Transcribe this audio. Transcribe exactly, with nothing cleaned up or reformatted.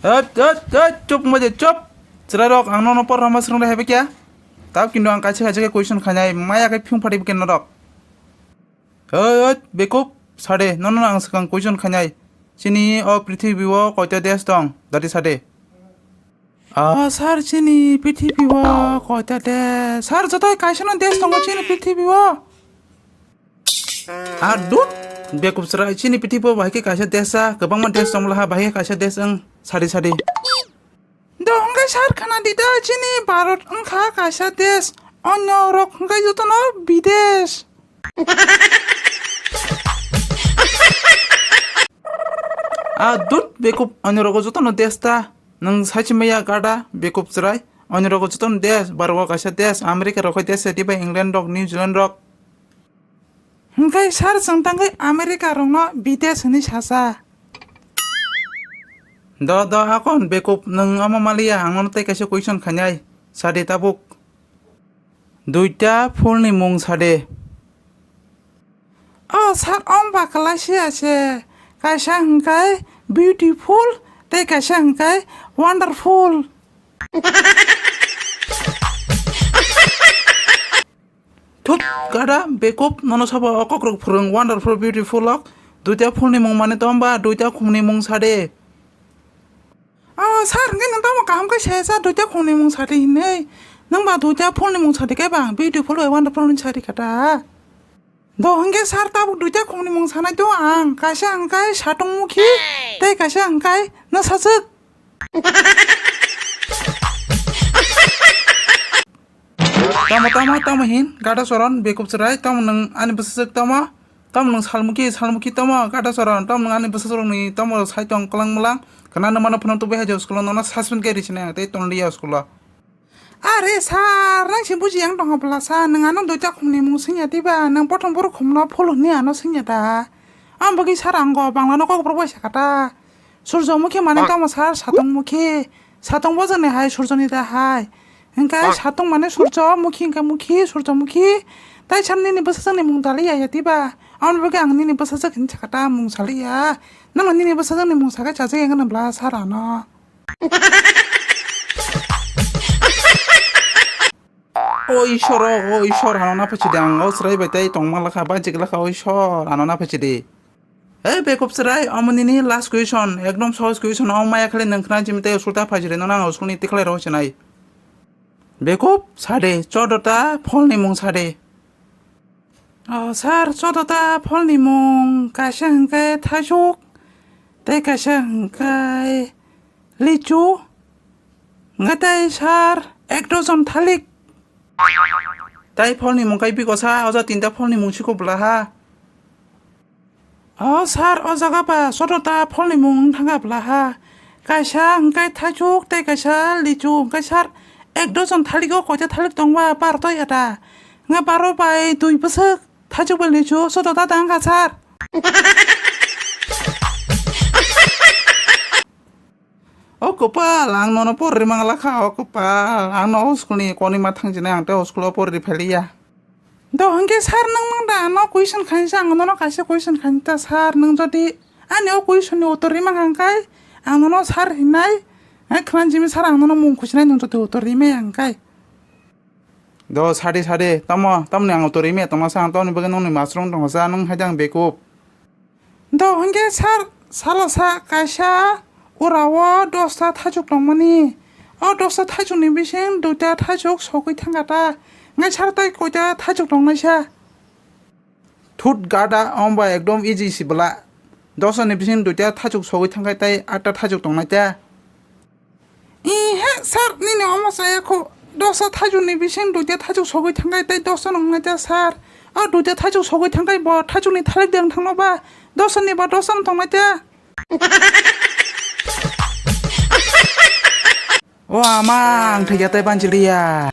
Hot, hot, hot, chup, moje, chup. Chwrairok, ang nono porma swrwngre haibe kya? Tab kintu ang kaisa kaisa khe question khainai, maya khe phiyung phati bwkhe norok. Hot, hot, bekup, sade, nono ang swkang question khainai. Chini o prithibi o koita desh tong, dati sade. Ah, sir, chini prithibi o koita desh? Sir, jotoi kaisa no desh tongo chini prithibi o. Ah, dut, bekup chwrai, chini prithibi o bahai khe kaisa desh sa, kwbangma desh tong laha, bahai khe kaisa desh wng, sadi sadi. Do hwnkhe sir khna di da, chini Bharat wngkha kaisa desh, onyo rok hwnkhe jotono bidesh. Ah, dut, bekup, onyo rogo jotono desh ta. Nwng saichi maya gada, bekup chwrai. Onyo rogo jotono desh, Bharat o kaisa desh, America rok hai desh, tei bai England rok, New Zealand rok. Hwnkhe sir chwng tangwi America rokno bidesh hwnwi sasa. Do, do, akon, bekup, nwng omo maliya, ang nono tei kaisa question khainai. Sadi tabuk. Duita phulni mung sade. O sir, om ba kwlaisi ase. Kaisa hwnkhe beautiful, tei kaisa hwnkhe wonderful. Thut, gada, bekup, nono sabo o kokrok phwrwng wonderful, beautiful ok. Duita phulni mung mane tong ba, duita khumni mung sade. O sir, hwnkhe nwng tamo kaham khe saya sa, duita khumni mung sadi hinwi. Nwng ba duita phulni mung sadi khe ba, beautiful bai wonderful ni sadi kha ta. Do hwnkhe sir, tabuk duita khumni mung sanai to ang, kaisa hwnkhe satong mukhi, tei kaisa hwnkhe nwsajwk. Tamo, tamo, tamo hin, gada choron, bekup chwrai, tamo nwng ani bwsajwk tamo, tamo nwng salmukhi, salmukhi tamo, gada choron, tamo nwng ani bwsajwk rokni tamo sai tong kwlang mwlang, khna nwmano phano tubui hai jao school o nono suspend khe richinai ang tei tonliya school o. Are sir, nang se buji yang tong bwla sa, nwng ano duita khumni mung swngya diba, nwng prothom borok khumno phul hwnwi ano swngya da. Ang bagwi sir ang go Bangla no kok borok bai sakha ta. Surjomukhi mane tamo sir, satongmukhi. Satong bojoni hai, surjoni da hai. Hwnkhe satong mane surjo, mukhi hwnkhe mukhi, surjomukhi. Tai sir nini bwsajwkni mung daliya ya diba? Aboni bagwi ang nini bwsajwk hinwi sakha ta, mung saliya. Nangno nini bwsajwkni mung sakhe chajak ya hwnwi bwla sir ano. O Ishwar, o, o Ishwar, ano na phachi de ang, o chwrai bai tai tongma lakha, bajik lakha, o Ishwar, ano na phachi de. Hey, bekup chwrai, omo nini last question, ekdom sohoj question, o maya khali nwng khna jimi tai school ta phachi de, nono ang school ni tikhlai rw chinai. Bekup, sade, chodota pholni mung sade. O sir, chodota pholni mung kaisa hwnkhe thaisuk, tei kaisa hwnkhe lichu, hwnkhe tei sir ek dojon thalik. Tai pholni mung kai bikosa, oja tinta pholni mung siko bwlaha. O sir, o jaga ba chodota pholni mung wng thangkha bwlaha. Kaisa hwnkhe thaisuk tei kaisa lichu, hwnkhe sir ek dojon thaligo koita thalik tongba bar toi eta. Hwnkhe baro bai dui bwswk thaisuk bai lichu chodota da wngkha sir. O kwpal, ang nono porri mangla kha, o kwpal. Ang no o school ni konwi ma thang jinai, ang tei o school o porri pheliya. Do hwnkhe sir, nwng mang da ano question khainsa, ang nono kaisa question khainta sir, nwng jodi ani o question ni uttor rimang hwnkhe ang nono sir hinai, hai khwlan jimi sir ang nono mung khusinai nwng jodi uttor rimai hwnkhe. Do sadi sadi, tamo, tamni ang uttor rimai tongma sa, ang tamni bagwi nongni masrung tongsa, nwng hai jang bekup. Do hwnkhe sir, salo sa kaisa urao dosta thaichuk tongmani. O dosta thaichukni bising duita thaichuk sogwi thangkha ta. Hwnkhe sir tai koita thaichuk tongnaisa? Thut gada, omba ekdom easy si bwla. Dosta ni bising duita thaichuk sogwi thangkha tai atta thaichuk tongnai ta. Ihe, sir, nini omo chaya kho. Dosa thaichukni bising duita thaichuk sogwi thangkha, tei dosa nwngnai ta, sir. O duita thaichuk sogwi thangkha bo thaichukni thalik deng thangno ba, dosa ni ba dosa no tongnai ta. O ama, ang thaiya tei banchiliya.